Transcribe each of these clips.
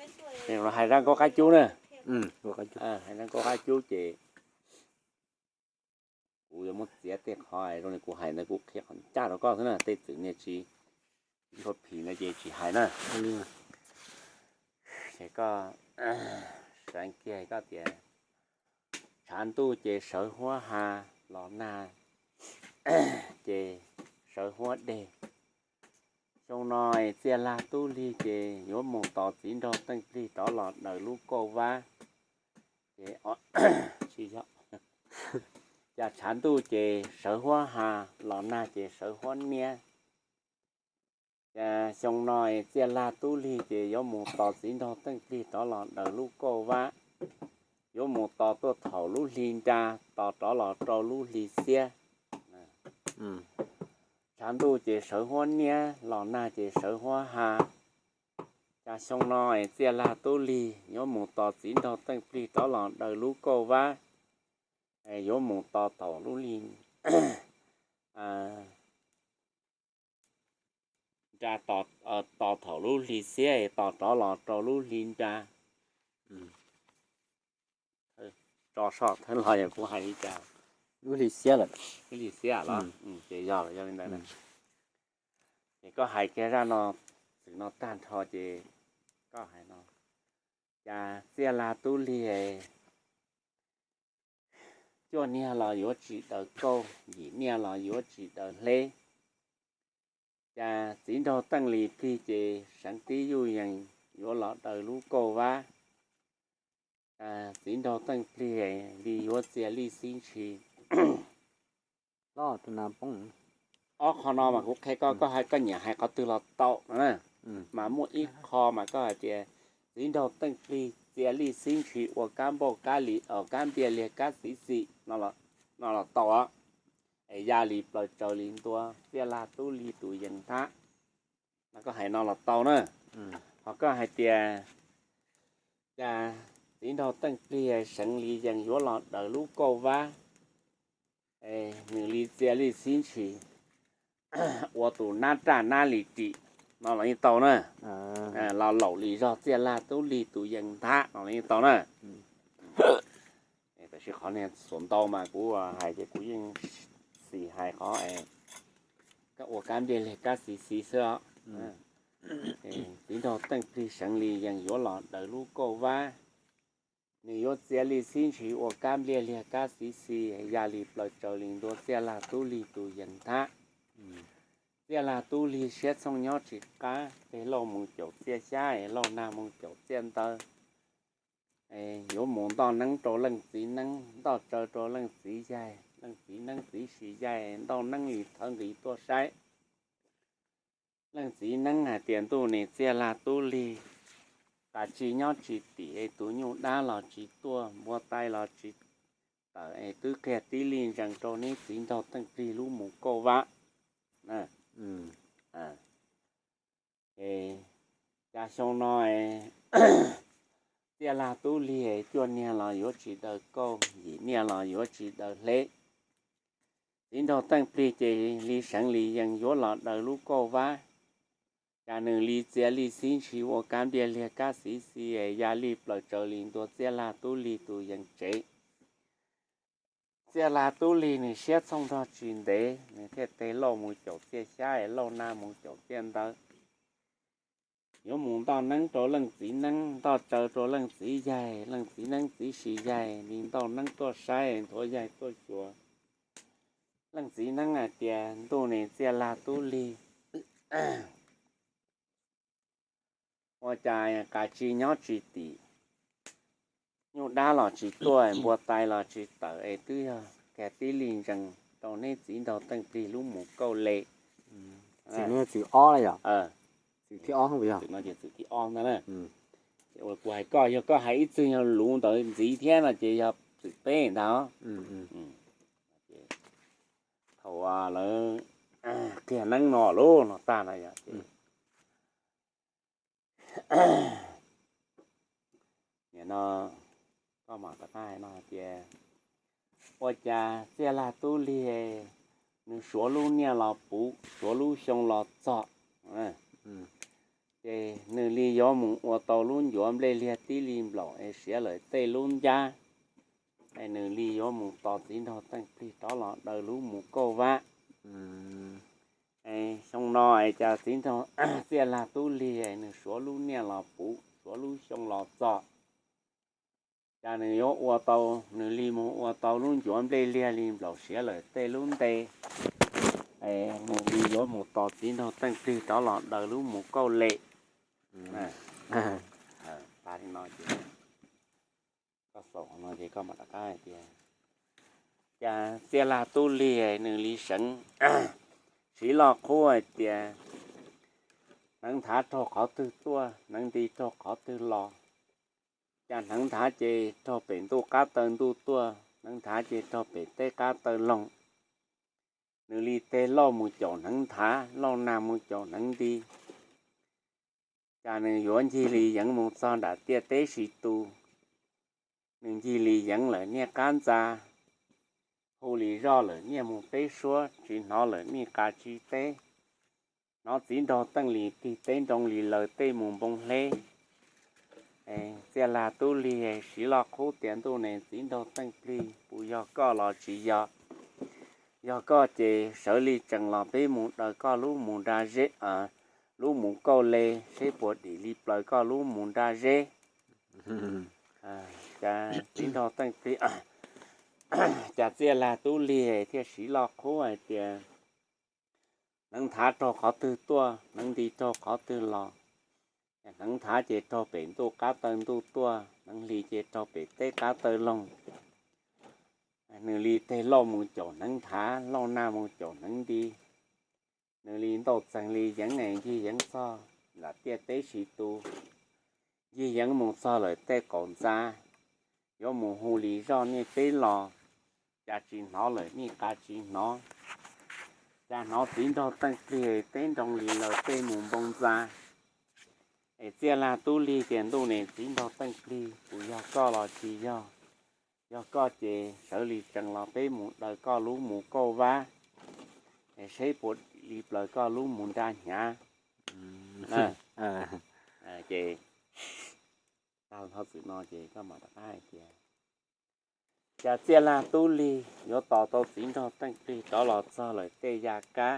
Hais zaj nkauj qab cub na, hais zaj nkauj qab cub ces kuv yuav muab txiav tej qhov zoo li kuv hais ntawd kuv qhia qhov ncaj rau koj xwb na, tej txwm niag tsis, ntsuab phim ntawd ces tsis hais na. Ces koj saib kiag koj tias tshav ntuj ces sawv huab ha, los nag ces sawv huab dej. Xyoo no txiaj lag tub lig ces yuav mus tos txiv nraug Teej Plig rov los daws lub kauj vab. Ces cas tshav ntuj ces sawv huab ha, los nag ces sawv huab niab. Cas xyoo no txiaj lag tub lig ces yuav mus tos txiv nraug Teej Plig rov los daws lub kauj vab, yuav mus tos tuaj thaum lub hli nra, tos rov los rau lub hli xiab. Tshav ntuj ces sawv huab niab, los nag ces sawv huab ha. Cas xyoo no txiaj lag tub lig yuav mus tos txiv nraug Teej Plig rov los daws lub kauj vab, yuav mus tos thaum lub hli nra, tos thaum lub hli xiab tos rov los rau lub hli nra. Tso soj thawj los yog kuv hais li cas? Lub hli xiab lawm. Lub hli xiab los? Ces yog, yog li ntawd. Ces koj hais kiag zaj no, txwm no tag nrho ces koj hais no. Cas txiaj lag tub lig, cuaj niag los yuav tsis daws kauj, yim niag los yuav tsis daws hleb. Cas txiv nraug Teej Lis Plig ces seev tib yuj yees yuav los daws lub kauj vab. Cas txiv nraug Teej Plig li yuav txia lij xib ntshis. Ob qho no mas kuv qhia koj, koj nyiam hais qhov twg los tau no na. Mas muaj ib qho mas koj hais tias txiv nraug Teej Plig txia lij xib ntshis ua kab npauj kab li, kab npiaj liag kab xiv xis no los tau. Es ya li plaws tsaws li ntua txiaj lag tub lig tus yees thab no, koj hais no los tau na. Ho koj hais tias cas txiv nraug Teej Plig seev li yees yuav los daws lub kauj vab, nws li txia lij xib ntshis ua tus nab raj nab li ris no los yeej tau na. Los laum li zog txiaj lag tub lig tus yees thab no los yeej tau na. Tab sis qhov niag xuas ntau mas kuv hais ces kuv yeej xis hais qhov kab ua kab npiaj liag kab xiv xis xwb os. Txiv nraug Teej Plig seev li yees yuav los daws lub kauj vab, nws yuav txia lij xib ntshis ua kab npiaj liag kab xiv xis, ya li plaws tsaws li ntua txiaj lag tub lig tus yees thab. Txiaj lag tub lig siab txhooj nyob tsis qab, teg lauj mus caum txiaj xyab, lauj nag mus caum txiaj ntawv. Yuav mus ntoj neeb rau leej txiv neeb, ntoj tsaw rau leej txiv yaig, leej txiv neeb txiv sis yaig, ntoj neeb li thawv nqis tuaj saib. Leej txiv neeb hais tias ntuj nis txiaj lag tub lig, tas tsis nyob tsis tim, tus nyuj dab los tsis tuaj, npua tais los tsis tawm, es twb qia tib li ntsees rau neb txiv nraug Teej Plig lub mus kauj vab. Cas xyoo no txiaj lag tub lig, cuaj niag los yuav tsis daws kauj, yim niag los yuav tsis daws hleb. Txiv nraug Teej Plig ces li seev li yees yuav los daws lub kauj vab. Cas nws li txia lij xib ntshis ua kab npiaj liag kab xiv xis, ya lij plaws tsaws li ntua txiaj lag tub lig tus yees tsev. Txiaj lag tub lig nws siab txhooj nrog tsis ntev, nws thiaj teg lauj mus caum txiaj xyab, lauj nag mus caum txiaj ntawv. Yuav mus ntoj neeb rau leej txiv neeb, ntoj tsaw rau leej txiv yaig, leej txiv neeb txiv sis yaig li ntoj neeb tuaj saib, nthuav yaig tuaj xyuas. Leej txiv neeb hais tias ntuj nis txiaj lag tub lig, ua cas tas tsis nyob tsis tim, nyuj dab los tsis tuaj, npua tais los tsis tawm, es twb yog qia tib li ntsees rau neb txiv nraug Teej Plig lub mus kauj le. Txwm no txwm ob yog? Txwm thib ob yog? Txwm no ces txwm thib ob ntag na. Ces uas kuv hais koj, yog koj hais ib txwg yog luv ntawd ntxiv thiab no ces yog txwm peb ntag. Thaum lawv qia neeb no lub no tag no yog ces nim no koj mam rov qab hais no hais tias ua cas txiaj lag tub lig, nws suav lub niaj los puv, suav lub xyoo los txog. Ces nws li yuav mus ua tau lub ncuav nplej liag tib li nplaum es siav lawm tej lub ncab, es nws li yuav mus tos txiv nraug Teej Plig rov los daws lub mus kauj vab. Xyoo no es cas txiv nraug Txiaj Lag Tub Lig nws suav lub niaj los puv, suav lub xyoo los txog, cas nws yuav ua tau, nws li mus ua tau lub ncuav nplej liag li nplaum siav lawm tej lub nte, nws li yuav mus tos txiv nraug Teej Plig rov los daws lub mus kauj vab. Koj xaus no ces koj mam rov qab hais tias, cas Txiaj Lag Tub Lig nws li seev, siv loj qhub hais tias, hneev nthav raug qhov twg tuaj, hneev nti raug qhov twg los. Cas hneev nthav ces raug pem ntuj qab taw ntuj tuaj, hneev nthav ces raug pem teb qab taw loog. Nws li teg lauj mus caum hneev nthav, lauj nag mus caum hneev nti. Cas nws yuav ncig li yeev mus txog nram tiaj teb si tu. Nws ncig li yeev lawm niaj qab ntxa, hu li zoj lawm niaj mus peb suab, tsis hnov lawm mij qa tsis teb. Hnov txiv nraug Teej Plig tig teb nroo li lawv tej mus npoo hleb. Txiaj Lag Tub Lig siv loj qhub tias, ntuj ne txiv nraug Teej Plig, puas yog koj los tsis yog? Yog koj ces sawv li tsees los peb mus daws koj lub mus nra zeb, lub mus kauj le seb puas dim li plaws koj lub mus nra zeb. Cas txiv nraug Teej Plig, cas Txiaj Lag Tub Lig thiaj siv loj qhub hais tias, hneev nthav raug qhov twg tuaj, hneev nti raug qhov twg los. Hneev nthav ces raug pem ntuj qab taw ntuj tuaj, hneev hli ces raug pem teb qab taw loog. Nws li teg lauj mus caum hneev nthav, lauj nag mus caum hneev nti. Nws li ntaus txeeg li yeev es ncig yeev txog nram tiaj teb si tu. Ncig yeev mus txog lawm tej qaum ntxa, yuav mus hu li zoj niaj peb los, cas tsis hnov lawm mij qa tsis hnov. Cas hnov txiv nraug Teej Plig teb nroo li lawv tej mus npoo ntxa. Es Txiaj Lag Tub Lig tias, ntuj ne txiv nraug Teej Plig, puas yog koj los tsis yog? Yog koj ces sawv li tsees los peb mus daws koj lub mus kauj vab, es seb puas li plaws koj lub mus nra hnyav. Ces tag nrho txwm no ces koj mam rov qab hais tias, cas Txiaj Lag Tub Lig yuav tos tau txiv nraug Teej Plig rov los txog lawm tej yaj kab.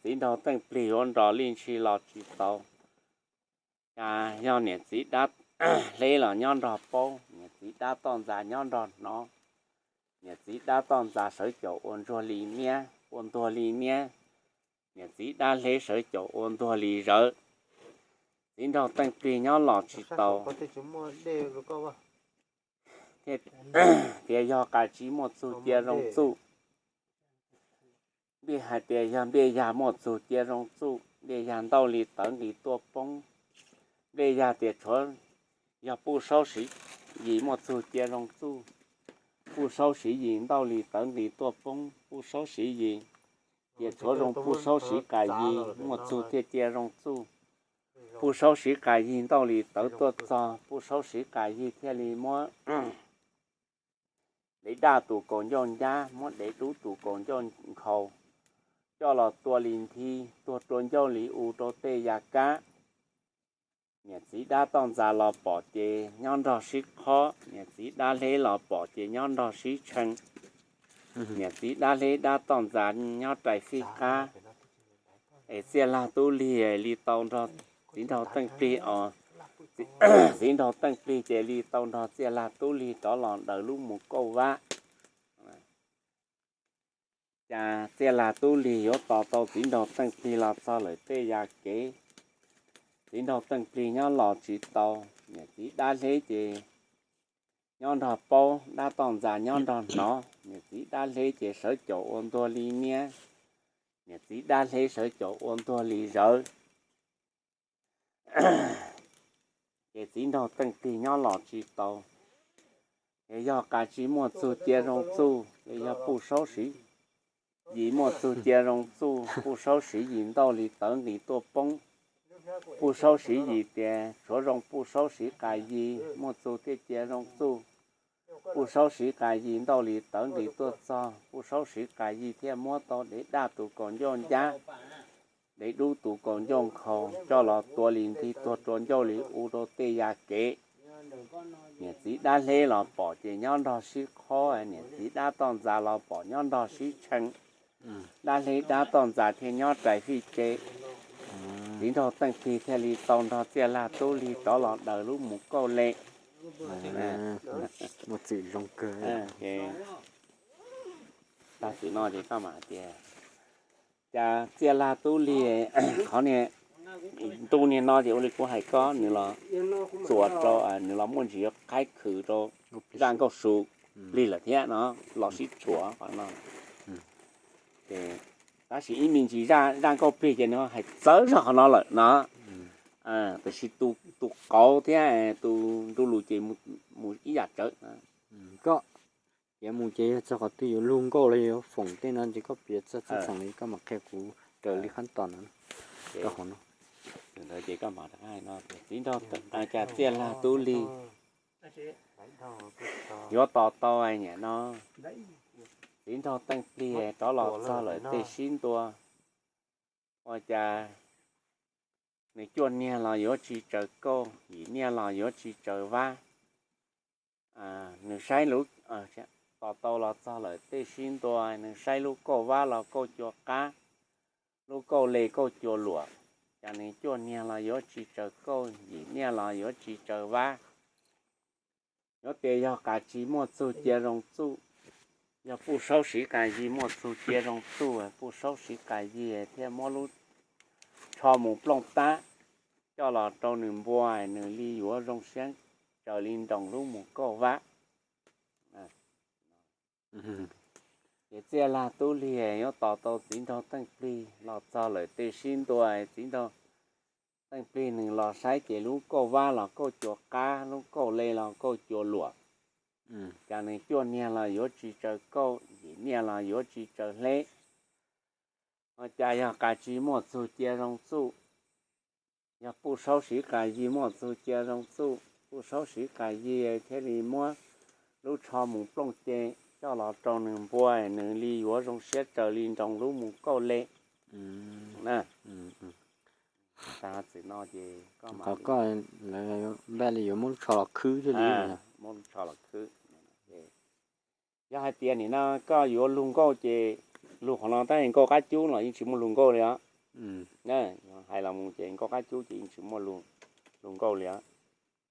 Txiv nraug Teej Plig yuav nrog li ntshis los tsis tau. Cas yog niam txiv dab hleb los nyob nrog paub, niam txiv dab toj ntxas nyob nrog hnov. Niam txiv dab toj ntxas sawv caum ua ntsuag li niab, ua ntuag li niab. Niam txiv dab hleb sawv caum ua ntuag li zawv. Txiv nraug Teej Plig nyob los tsis tau. Tias yog qas tsis muaj txug cia zoo txuj. Nplij hais tias yog nplij yag muaj txug cia zoo txuj, nplij yag ntaug li tawv nqis tuaj poob. Nplij yag tias tshuav, yog puj saub siv yis muaj txug cia zoo txuj. Puj saub siv yis ntaug li tawv nqis tuaj poob, puj saub siv yis. Tias tshuav zoo puj saub siv qas yis muaj txug thiaj cia zoo txuj. Puj saub siv qas yis ntaug li tawv tuaj txog, puj saub siv qas yis thiaj li muab dev daj tus kaus ncauj ncab, muab dev dub tus kaus ncauj nkhaus, coj los tua li nthi, tuag rua ncauj li u rau tej yaj kab. Niam txiv dab toj ntxas los pom ces nyob nrog sib qhob, niam txiv dab hleb los pom ces nyob nrog sib tshee. Niam txiv dab hleb dab toj ntxas nyob rais fij qab. Es Txiaj Lag Tub Lig li tau nrog txiv nraug Teej Plig os. Txiv nraug Teej Plig ces li tau nrog Txiaj Lag Tub Lig rov los daws lub mus kauj vab. Cas Txiaj Lag Tub Lig yuav tos tau txiv nraug Teej Plig los txog lawm tej yaj kev. Txiv nraug Teej Plig nyob los tsis tau, niam txiv dab hleb ces nyob nrog paub, dab toj ntxas nyob nrog hnov, niam txiv dab hleb ces sawv caum ua ntuag li niab, niam txiv dab hleb sawv caum ua ntuag li zawv. Ces txiv nraug Teej Plig nyob los tsis tau. Es yog qas tsis muaj txug cia zoo txuj, es yog puj saub siv yis muaj txug cia zoo txuj, puj saub siv yis ntaug li tawv nqis tuaj poob. Puj saub siv yis tias tshuav zoo puj saub siv qas yis muaj txug thiaj cia zoo txuj. Puj saub siv qas yis ntaug li tawv nqis tuaj txog, puj saub siv qas yis thiaj muab tau dev daj tus kaus ncauj ncab. dev dub tus kaus ncauj nkhaus coj los tua li ntig tuag rua ncauj li ua rau tej ya kev. Niam txiv dab hleb los pom ces nyob nrog sib qhob, niam txiv dab toj ntxas los pom nyob nrog sib tshee. Dab hleb dab toj ntxas thiaj nyob rais fij tse. Txiv nraug Teej Plig thiaj li tau nrog Txiaj Lag Tub Lig rov los daws lub mus kauj le. Tag txim no ces koj mam tias, cas Txiaj Lag Tub Lig, qhov niag ntu niag no ces ua li kuv hais koj, nws los txuas rau, nws los muaj ntsis yuav qhaib khwv rau zaj nkauj su plig lawm thiab no, los sib tshuam qhov no. Tab sis ib me ntsis zaj nkauj plig ces nws hais txawv zog qhov no lawm no. Tiam sis tus qauv thiab tus ntu lus ces mus ib yam tsawv. Koj piav mus ces yog txog qhov twg yuav lug nkauj los yuav foom tej no ces koj piav txog txheej txheem li koj mam qhia kuv raws li qhab tos no. Ces koj mam, txiv nraug, cas Txiaj Lag Tub Lig yuav tos tau niam no, txiv nraug Teej Plig rov los txog lawm tej sib ntua, ua cas nws cuaj niag los yuav tsis tsaws kauj, yim niaj los yuav tsis tsaws vab. Nws saib, tos tau los txog lawm tej sib ntua, nws saib lub kauj vab los kauj cua qab, lub kauj le kauj cua luam, cas nws cuaj niag los yuav tsis tsaws kauj, yim niaj los yuav tsis tsaws vab. Yuav tias yog qas tsis muaj txug cia zoo txuj, yog Puj Saub Siv Qas Yig muaj txug cia zoo txuj, Puj Saub Siv Qas Yig thiaj muab lub tsho mus plooj tab coj los rau nws npua, nws li yuav zoo siab tsaws li nroos lub mus kauj vab. Ces Txiaj Lag Tub Lig yuav tos tau txiv nraug Teej Plig los txog lawm tej sib ntua, txiv nraug Teej Plig nws los saib ces lub kauj vab los kauj cua qab, lub kauj le los kauj cua luam. Cas nws cuaj niag los yuav tsis tsaws kauj, yim niaj los yuav tsis tsaws hleb. Ua cas yog qas tsis muaj txug cia zoo txuj, yog Puj Saub Siv Qas Yig muaj txug cia zoo txuj, Puj Saub Siv Qas Yig thiaj li muab lub tsho mus plooj ce coj los rau nws npua, nws li yuav zoo siab tsaws li nroos lub mus kauj le. Txim no ces koj, npaj li yuav muab lub tsho los khwb thiaj li, muab lub tsho los khwb. Yog hais tias nim no koj yuav lug nkauj ces lug qhov no, tab sis nkauj qab cub los yeej tsis muaj lug nkauj li os. Hais los mus ces nkauj qab cub ces yeej tsis muaj lug nkauj li os.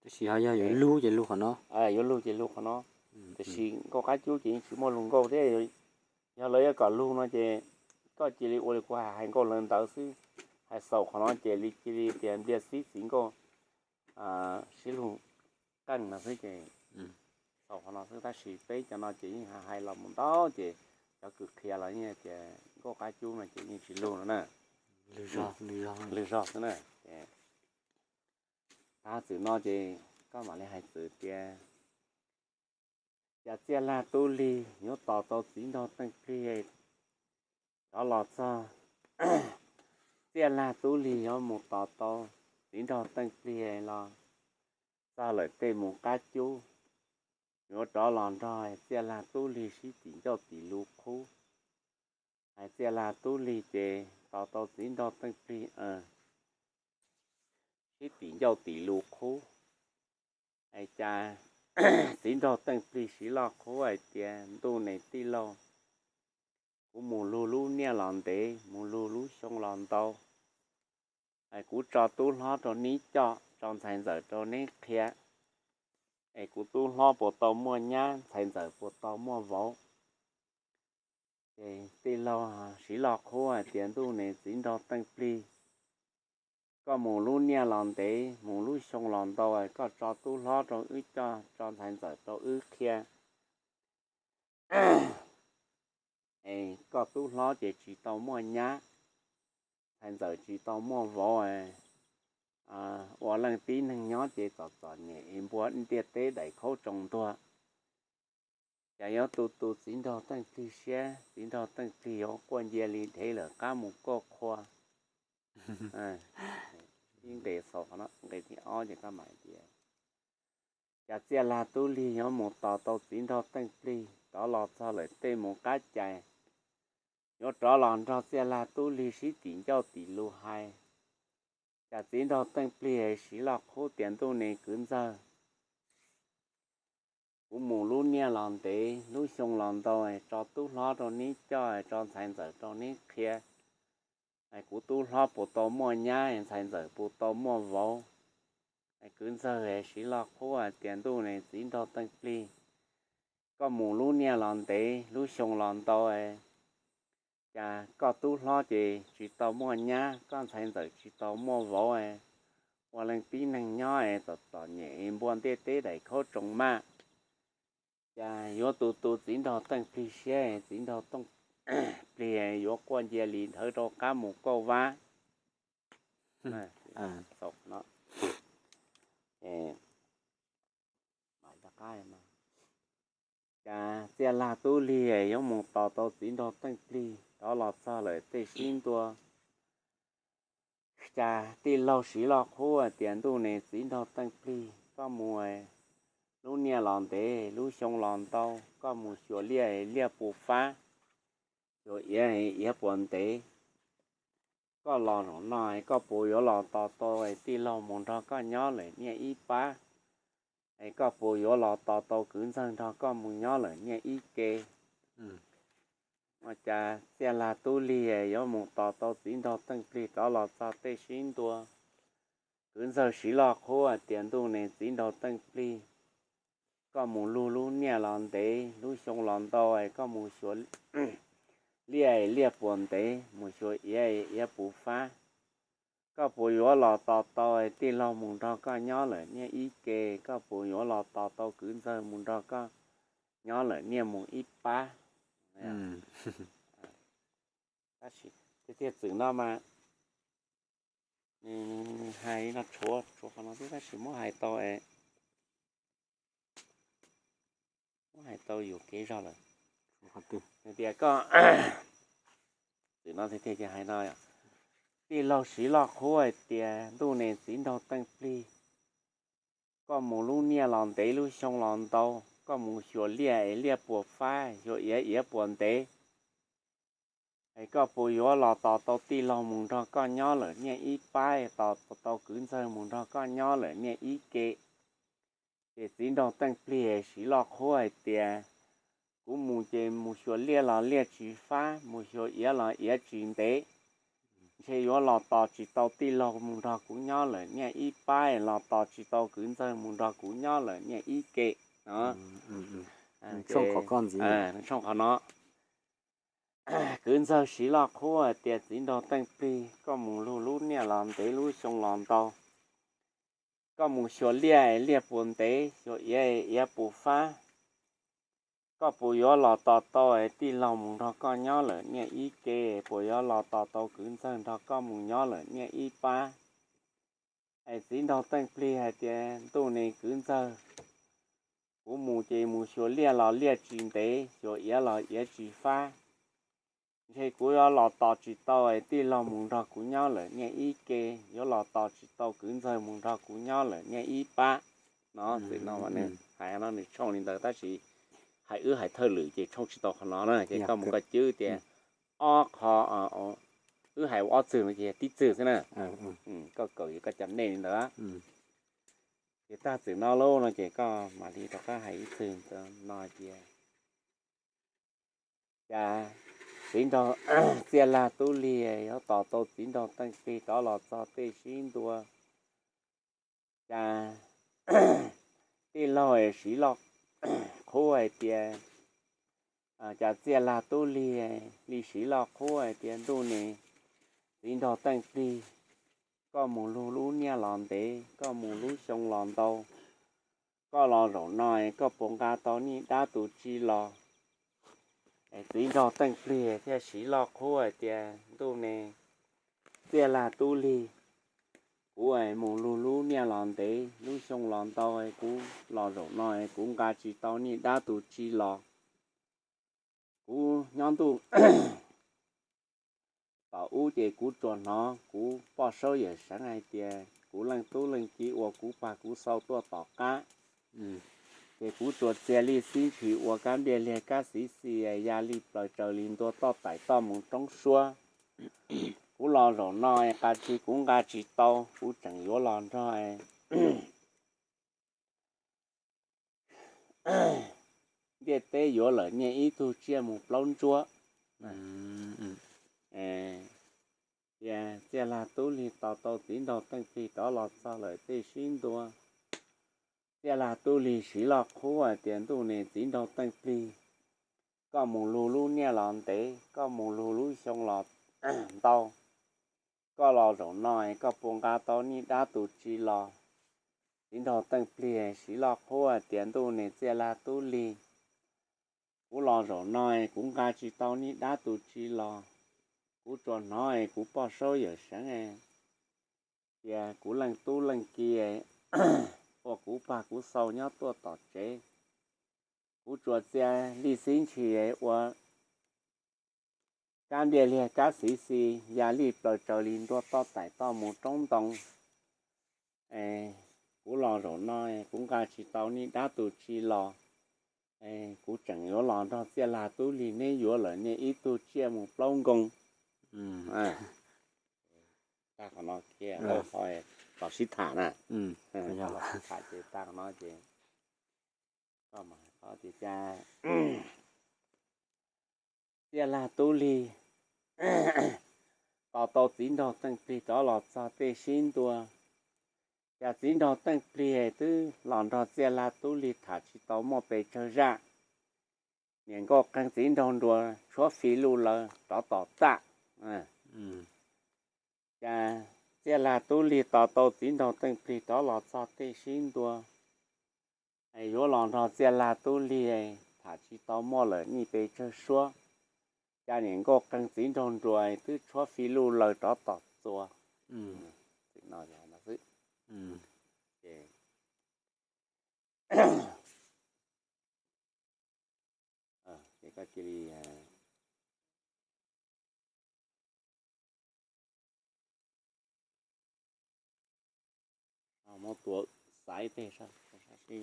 Tab sis ho yog yuav lug ces lug qhov no. Yuav lug ces lug qhov no. Tab sis nkauj qab cub ces yeej tsis muaj lug nkauj thiab. Yog lawv yuav kom lug no ces koj cia li ua li kuv hais, hais nkauj lawv ntawd xwb, hais xaus qhov no ces li cia li tias npliag xib txiv nkauj sib lug qeej no xwb ces xaus qhov no xwb. Tab sis peb cov no ces yeej hais los mus ntau ces cov kws qhia los yeej tias nkauj qab cub no ces yeej tsis lug no na. Lug zog xwb na. Tab txwm no ces koj mam li hais txwv tias, cas Txiaj Lag Tub Lig yuav tos tau txiv nraug Teej Plig rov los txog. Txiaj Lag Tub Lig yuav mus tos tau txiv nraug Teej Plig los txog lawm tej mus qab cub, yuav rov los nrog Txiaj Lag Tub Lig sib tim ncauj tim lus qhub. Hais Txiaj Lag Tub Lig ces tos tau txiv nraug Teej Plig sib tim ncauj tim lus qhub. Hais cas txiv nraug Teej Plig siv loj qhub hais tias, ntuj nes tij laug, kuv mus lug lub niaj los ntev, mus lug lub xyoo los ntau, es kuv tso tub hlob rau neb coj, tso ntxhais ntxawm rau neb qhia, es kuv tub hlob puas tau muaj nyab, ntxhais ntxawm puas tau muaj vauv. Ces tij laug siv loj qhub hais tias, ntuj nes txiv nraug Teej Plig, koj mus lub niaj los ntev, mus lub xyoo los ntau, koj tso tub hlob rau wb coj, tso ntxhais ntxawm rau wb qhia. Es koj tub hlob ces tsis tau muaj nyab, ntxhais ntxawm tsis tau muaj vauv, ua leej tib neeg nyob ces txom txom nyem es npua ntiaj teb daim khaub tsaus ntuag. Cas yuav tu tu txiv nraug Teej Plig siab, txiv nraug Teej Plig yuav quaj ncia li dhev lawm qab mus kauj qhua. Ib nqe xaus qhov no, nqe thib ob ces koj mam tias, cas Txiaj Lag Tub Lig yuav mus tos tau txiv nraug Teej Plig rov los txog lawm tej mus qab cais, yuav rov los nrog Txiaj Lag Tub Lig sib tim ncauj tim lus hais. Cas Txiv Nraug Teej Plig siv loj qhub tias ntuj ne kwv ntxawg, kuv mus lub niaj los ntev lub xyoo los ntau, tso tub hlob rau neb coj, tso ntxhais ntxawm rau neb qhia. Kuv tub hlob puas tau muaj nyab, ntxhais ntxawm puas tau muaj vauv. Kwv ntxawg siv loj qhub hais tias ntuj ne Txiv Nraug Teej Plig, koj mus lub niaj los ntev lub xyoo los ntau, cas koj tub hlob ces tsis tau muaj nyab, koj ntxhais ntxawm tsis tau muaj vauv, ua leej tib neeg nyob txom txom nyem npua ntej teb daim khaub tsoos maj. Cas yuav tu tu Txiv Nraug Teej Plig siab, Txiv Nraug Teej Plig yuav quaj ncia li nthawv rau qab mus kauj vab. Cas Txiaj Lag Tub Lig yuav mus tos tau Txiv Nraug Teej Plig rov los txog lawm tej sib ntua. Cas tij laug siv loj qhub hais tias ntuj ne Txiv Nraug Teej Plig, koj mus lub niaj los ntev lub xyoo los ntau, koj mus xyuas liaj, liaj puas fab, xyuas iav, iav puas ntev. Koj los zaum no koj puas yuav los tos tau tij laug mus nrog koj nyob lawm niaj ib pab? Es koj puas yuav los tos tau kwv ntxawg nrog koj mus nyob lawm niaj ib ke? Ua cas Txiaj Lag Tub Lig yuav mus tos tau Txiv Nraug Teej Plig rov los txog tej sib ntua? Kwv ntxawg siv loj qhub hais tias ntuj ne Txiv Nraug Teej Plig, koj mus lug lub niaj los ntev lub xyoo los ntau, koj mus xyuas liaj, liaj puas ntev, mus xyuas iav, iav puas fab. Koj puas yuav los tos tau tij laug mus nrog koj nyob lawm niaj ib ke? Koj puas yuav los tos tau kwv ntxawg mus nrog koj nyob lawm niaj mus ib pab? Tab sis tiag tiag txwm no mas nws hais no tshuav, tshuav qhov no xwb tab sis muab hais tau, muab hais tau yuam kev zog lawm. Tias koj, txwm no tiag tiag ces hais no, tij laug siv loj qhub hais tias ntuj ne Txiv Nraug Teej Plig, koj mus lub niaj los ntev lub xyoo los ntau, koj mus xyuas liaj es liaj puas fab, xyuas iav iav puas ntev. Es koj puas yuav los tos tau tij laug mus nrog koj nyob lawm niaj ib pab, tos tau kwv ntxawg mus nrog koj nyob lawm niaj ib ke? Ces Txiv Nraug Teej Plig siv loj qhub hais tias kuv mus ces mus xyuas liaj los liaj tsis fab, mus xyuas iav los iav tsis ntev. Ntshe yuav los tos tsis tau tij laug mus nrog kuv nyob lawm niaj ib pab, los tos tsis tau kwv ntxawg mus nrog kuv nyob lawm niaj ib ke no. Tshooj qhov no, kwv ntxawg siv loj qhub hais tias Txiv Nraug Teej Plig, koj mus lug lub niaj los ntev lub xyoo los ntau, koj mus xyuas liaj, liaj puas ntev, xyuas iav, iav puas fab. Koj puas yuav los tos tau tij laug mus nrog koj nyob lawm niaj ib ke? Puas yuav los tos tau kwv ntxawg nrog koj mus nyob lawm niaj ib pab? Es Txiv Nraug Teej Plig hais tias ntuj ne kwv ntxawg, kuv mus ces mus xyuas liaj los liaj tsis ntev, xyuas iav los iav tsis fab. Ntshe kuv yuav los tos tsis tau tij laug mus nrog kuv nyob lawm niaj ib ke, yuav los tos tsis tau kwv ntxawg mus nrog kuv nyob lawm niaj ib pab. No txwm no nws hais no nws tshooj li ntawd tab sis hais wb hais thawj lwm ces tshooj tsis tau qhov no na, ces koj mus koj cwb tias ob qho, wb hais ua ob txwg no ces tib txwg xwb na. Koj kawm koj cov nej li ntawd. Ces tag txwm no lauj no ces koj mam li rov qab hais ib txwg no tias, cas Txiv Nraug, Txiaj Lag Tub Lig yuav tos tau Txiv Nraug Teej Plig rov los txog tej sib ntua. Cas tij laug siv loj qhub hais tias, cas Txiaj Lag Tub Lig li siv loj qhub hais tias ntuj ne Txiv Nraug Teej Plig, koj mus lug lub niaj los ntev, koj mus lub xyoo los ntau, koj los zaum no koj puas nqa tau niag dab tus tsi los? Txiv Nraug Teej Plig thiaj siv loj qhub hais tias ntuj ne Txiaj Lag Tub Lig, kuv mus lug lub niaj los ntev lub xyoo los ntau, kuv los zaum no kuv nqa tsis tau niag dab tus tsi los. Kuv nyob ntuj tom ub ces kuv tsuas hnov kuv poj saub yawm seev hais tias kuv leej tub leej ci uas kuv pag kuv xau tuaj tom qab, Ces kuv tsuas txia lij xib ntshis ua kab ntiaj liag kab xiv xis ya li plaws tsaws li ntua toj tais toj mus roob suab. Kuv los zaum no es qas tsis kuv nqa tsis tau, kuv tseem yuav los nrog ntiaj teb yuav lawm nyiaj ib tug tsiaj mus plaub ntsuab. Tias Txiaj Lag Tub Lig tos tau Txiv Nraug Teej Plig rov los txog lawm tej sib ntua. Txiaj Lag Tub Lig siv loj qhub hais tias ntuj niam Txiv Nraug Teej Plig, koj mus lug lub niaj los ntev, koj mus lug lub xyoo los ntau, koj los zaum no es koj puas nqa tau niag dab tus tsi los? Txiv Nraug Teej Plig siv loj qhub hais tias ntuj niam Txiaj Lag Tub Lig, kuv los zaum no es kuv nqa tsis tau niag dab tus tsi los. Kuv tsuas hnov es kuv poj saub yawm seev tias kuv leej tub leej ki ua kuv pag kuv xau nyob tuaj tom tsev. Kuv tsuas txia lij xib ntshis ua kab ntiaj liag kab xiv xis ya li plaws tsaws li ntua toj tais toj mus roob ntoo. Kuv los zaum no kuv nqa tsis tau niag dab tus tsi los. Kuv tseem yuav los nrog Txiaj Lag Tub Lig neb yuav lawm niag ib tug tsiaj mus plaub nkoos. Tag qhov no kiag, los sib tham na. Los sib tham ces tag qhov no ces koj mas tias cas Txiaj Lag Tub Lig tos tau Txiv Nraug Teej Plig rov los txog tej sib ntua. Cas Txiv Nraug Teej Plig twb los nrog Txiaj Lag Tub Lig tham tsis tau muaj pes tsawg zaj, niam nkauj qee Txiv Nraug Nruas tshuab fi luj lawv rov tom txaj. Cas Txiaj Lag Tub Lig tos tau Txiv Nraug Teej Plig rov los txog tej sib ntua, es yuav los nrog Txiaj Lag Tub Lig tham tsis tau muaj lawm nij pes tsawg suab. Cas niam nkauj qee Txiv Nraug Nruas twb tshuab fi luj lawv rov tom txua. Ces koj cia li muab tua xaiv tej sab seb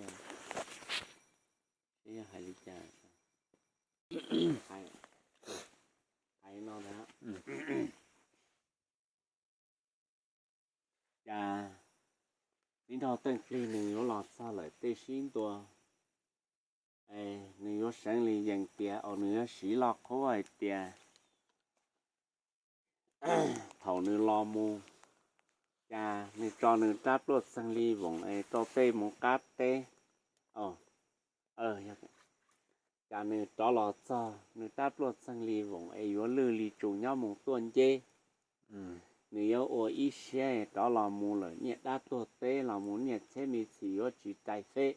yog hais li cas. Hais no ntag. Cas Txiv Nraug Teej Plig nws yuav los txog lawm tej sib ntua, nws yuav seev li yees tias, nws yuav siv loj qhub hais tias thaum nws los mus, cas nws tso nws rab pluaj txeeg li voos es rau tej mus qab teb. Cas nws rov los txog nws rab pluaj txeeg li voos es yuav lwj li tsus nyob mus tuaj nceb. Nws yuav ua ib siab rov los mus lawm niaj dab tuag teb los mus niaj txhiab me txhis yuav tsis rais feb.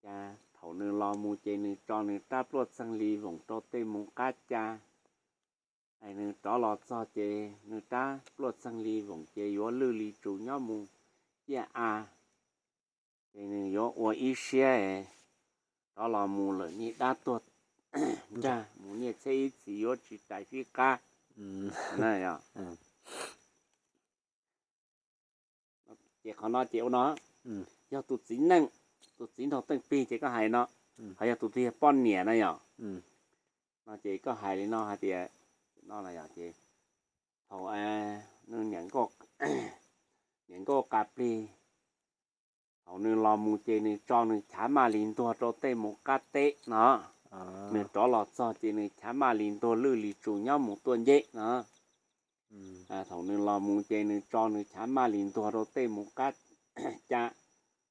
Cas thaum nws los mus ces nws tso nws rab pluaj txeeg li voos rau tej mus qab ca. Nws rov los txog ces nws rab pluaj txeeg li voos ces yuav lwj li tsus nyob mus ciaj a. Ces nws yuav ua ib siab rov los mus lawm niaj dab tuag ncaj mus niaj txhiab ib txhis yuav tsis rais fib qab. Ces qhov no ces ua no, yog tus txiv neej, tus txiv nraug teej pig ces koj hais no, ho yog tus twg yog poj niam na yom, no ces koj hais li no hais tias, no ces thaum nws niam nkauj qas plig, thaum nws los mus ces nws tso nws chav maj li ntuag rau tej mus qab teb no, nws rov los txog ces nws chav maj li ntuag lwj li tsus nyob mus tuaj nceb no. Thaum nws los mus ces nws tso nws chav maj li ntuag rau tej mus qab ca,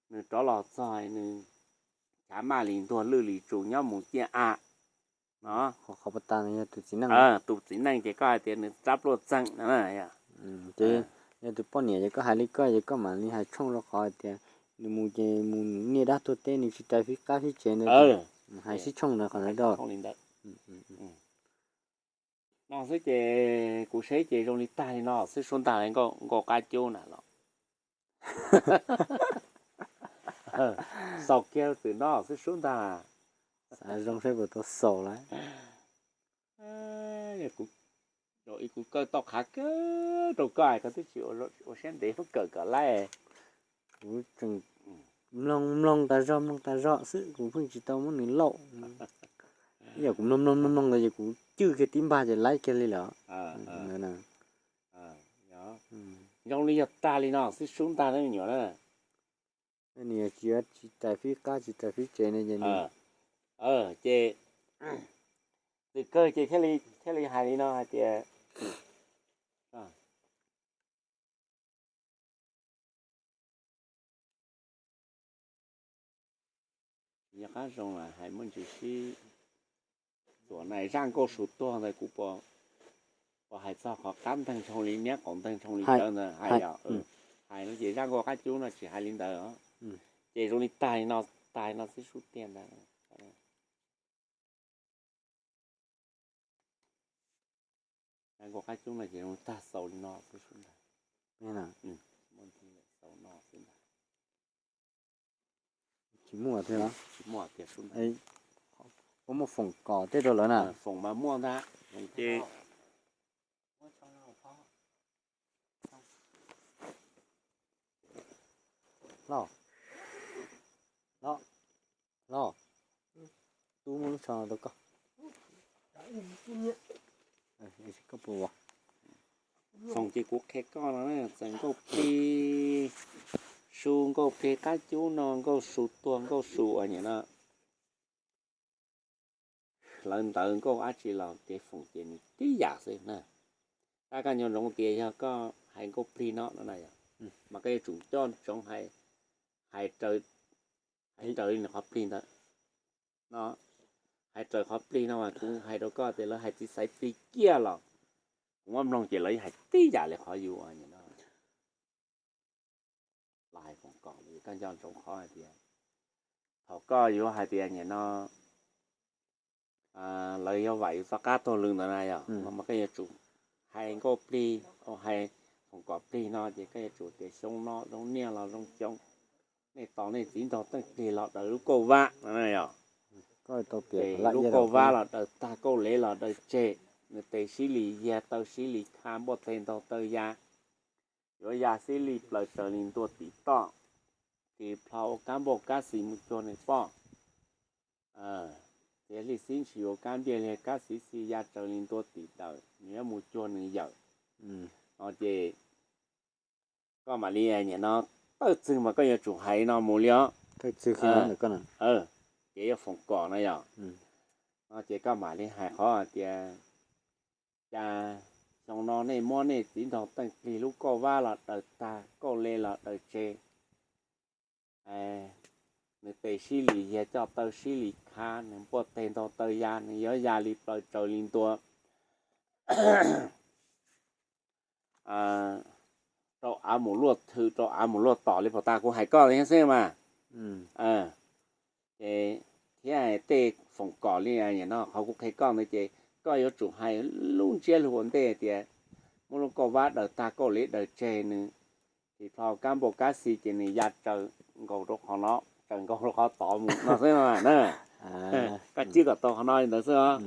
nws rov los txog nws chav maj li ntuag lwj li tsus nyob mus ciaj a no. Qhov pas tas yog tus txiv neej, tus txiv neej ces koj hais tias nws rab pluaj txeeg no. Ces yog tus poj niam ces koj hais li koj ces koj mam li hais tshooj rau qhov hais tias nws mus ces mus niaj dab tuag teb nws tsis rais fib qab fib tsev no, hais sib tshooj ntawd qhov ntawd rau. No xwb ces kuv seb ces zoo li tag li no xwb sub ntag, nkauj qab cub na los. Xaus kiag txwm no xwb sub ntag. Xav zoo saib puas tau xaus lawm. Kuv, kuv kawm tau qhav kawg rau koj, koj twb tsis ua siab ntev kawm kom laib. Kuv tseem Mloog mloog tas zog mloog tas zog xwb, kuv pheej tsis tau muab nws lauj. Ib yam kuv mloog mloog mloog mloog ntawd ces kuv cwj kiag tib npag ces laib kiag li lawm. Zoo li yog tag li no xwb sub ntag na me nyuam na. Nws tsis, tsis rais fib qab tsis rais fib tsev no ces, ces txwm kawg ces thiaj li hais li no hais tias, nyob qab zoo los hais muaj ntsis sib tuam na, zaj nkauj su tuag ntawd kuv puas hais txog qhov qab nteeg ntsho li niab qaum nteeg ntsho li cawv ntawd hais, hais no ces zaj nkauj qab cub no tsis hais li ntawd os. Ces zoo li tag li no, tag li no xwb sub tiag ntag. Zaj nkauj qab cub no ces zoo tag xaus li no xwb sub ntag. Xaus no xwb ntag. Tsis muaj thiab los? Tsis muaj tiag sub ntag. Puas muaj foom kom tej rau lawv na? Foom mas muaj ntag, foom ces Los, los, los, tub muab lub tsho rau koj. Koj puas ua? Foom ces kuv qhia koj no, txawm nkauj plig su nkauj plig qab cub no, nkauj su tuag nkauj su ua nyam no, lawv ntawv nkauj dab tsi los kev foom ces nws tib yam xwb na. Tab koj nco ntsoov tias yog koj hais nkauj plig no no na yog, mas koj yuav tsum coj ntsoov hais, hais raws li nws qhov plig ntawd no. Hais raws qhov plig no mas kuv hais rau koj tias lawv hais txiv xaiv plig kiag los kuv muab mloog ces lawv hais tib yam li qhov yus no. Los hais foom kom koj nco ntsoov qhov hais tias thaum koj yuav hais tias nyam no lawv yuav vam yus txoj qab tuag lw ntawd na yog, mas koj yuav tsum hais nkauj plig, hais foom kom plig no ces koj yuav tsum tias xyoo no zoo niaj los zoo xyoo, nej tos nej txiv nraug teej plig los daws lub kauj vab no yog, lub kauj vab los daws tag, kauj lev los daws tseg, nws tes sib li yiag taw sib li kha, npuaj teg ntaug taw ya, yuav ya sib li plaws raws li ntua tim toj, tis plho ua kab npauj kab xis mus cuag nws poj, tis hli xib ntshis ua kab npiaj li kab xis xis ya raws li ntua tim dawm, nws yuav mus cuag nws yawm. No ces koj mam li nyam no, thawj txwg mas koj yuav tsum hais no mus li os. Ces yuav foom kom no yog, no ces koj mam li hais qhov hais tias, cas xyoo no nej muab nej txiv nraug teej plig lub kauj vab los daws tag, kauj lev los daws tseg, nws tes sib li yiag coj taw sib li kha, nws npuaj teg ntaug taw ya, nws yuav ya li plaws raws li ntua rau av mus luaj thw, rau av mus luaj tom li pos tas kuv hais koj thiab xwb mas. Ces thiab hais tej foom kom li nyam no qhov kuv qhia koj ntawd ces koj yuav tsum hais lub ntsiab lus ua ntej tias muab lub kauj vab daws tag, kauj lev daws tseg, nws tis plho kab npauj kab xis ces nws ya raws nkaus rau qhov no, raws nkaus rau qhov tod mus no xwb na. Koj cwb kom tau qhov no li ntawd xwb os.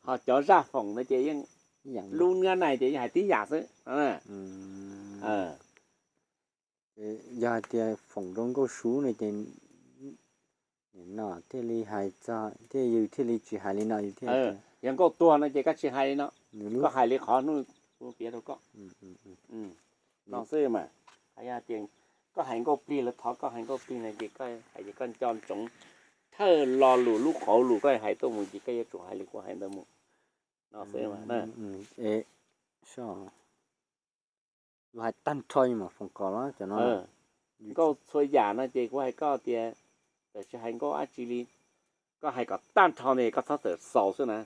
Ho cov zaj foom ntawd ces yeej lub nab nais ces yeej hais tib yam xwb. Yog hais tias foom rau nkauj su no ces no thiaj li hais txog, thiaj yus thiaj li tsis hais li no yus thiaj. Yog nkauj tuag no ces koj tsis hais li no, koj hais li qhov hnub kuv piav rau koj no xwb mas. Yog tias koj hais nkauj plig, lawv thov koj hais nkauj plig no ces koj hais ces koj nco ntsoov thawj lo lus lub qauv lus koj hais tuaj mus ces koj yuav tsum hais li kuv hais ntawd mus no xwb. Yus hais tag nrho mas foom kom los cov no. Nkauj txhua yam no ces kuv hais koj tias, txawm tsis hais nkauj dab tsi li, koj hais kom tag nrho ntawd koj txhob txawm xaus xwb na.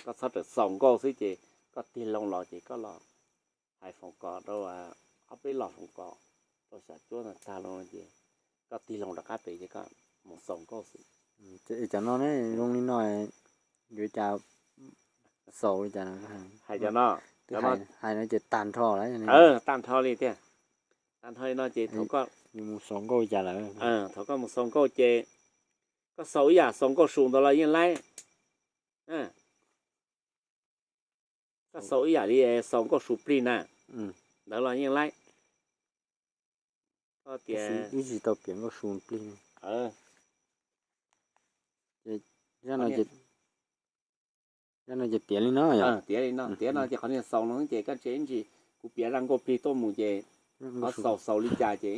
Koj txhob txawm xaus nkauj xwb ces koj tig loo los ces koj los hais foom kom rau ob peb los foom kom rau xyom cuab ntawd tag loo ces koj tig loo rov qab pem ces koj mus xaus nkauj xwb. Cov no ne zoo li no yuav cas xaus li cas? Hais cov no, hais no ces tag nrho lawm. Tag nrho li tiag. Tag nrho li no ces thaum koj mus xaus nkauj cas lawm, thaum koj mus xaus nkauj ces koj xaus ib yam xaus nkauj su ntawd los yeej laib. Koj xaus ib yam li xaus nkauj su plig na, ntawd los yeej laib. Wb tsis tau piav nkauj su plig. Zaj no ces tiav li no, tiav li no, tiav no ces qhov niag xaus no ces koj tsev ntsis, kuv piav zaj nkauj plig tuaj mus ces qhov xaus xaus li cas ces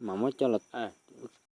mam muab coj los